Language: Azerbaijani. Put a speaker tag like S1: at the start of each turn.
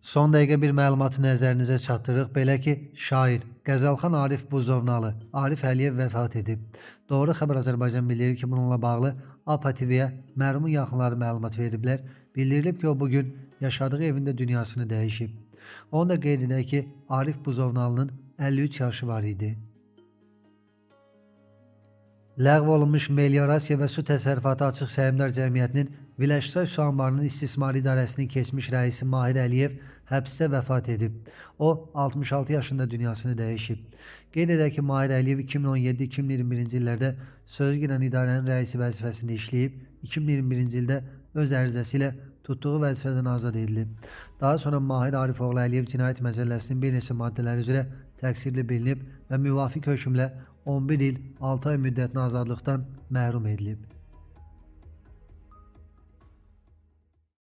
S1: Son dəqiqə bir məlumatı nəzərinizə çatdırırıq. Belə ki, şair Qəzəlxan Arif Buzovnalı, Arif Əliyev vəfat edib. Doğru Xəbər Azərbaycan bildirir ki, bununla bağlı APA TV-yə mərhumun yaxınları məlumat veriblər. Bildirilib ki, o bugün yaşadığı evində dünyasını dəyişib. Onu da qeyd edək ki, Arif Buzovnalının 53 yaşı var idi. Ləğv olunmuş Meliorasiya və Su Təsərrüfatı Açıq Səhmdar Cəmiyyətinin Viləşsay su anbarının istismar idarəsinin keçmiş rəisi Mahir Əliyev həbsdə vəfat edib. O 66 yaşında dünyasını dəyişib. Qeyd edək ki, Mahir Əliyev 2017-2021-ci illərdə sözü gedən idarənin rəisi vəzifəsində işləyib, 2021-ci ildə öz ərizəsi ilə tutduğu vəzifədən azad edilib. Daha sonra Mahir Arifoğlu Əliyev Cinayət Məcəlləsinin bir neçə maddələri üzrə təqsirli bilinib və müvafiq hökmlə 11 il 6 ay müddətinə azadlıqdan məhrum edilib.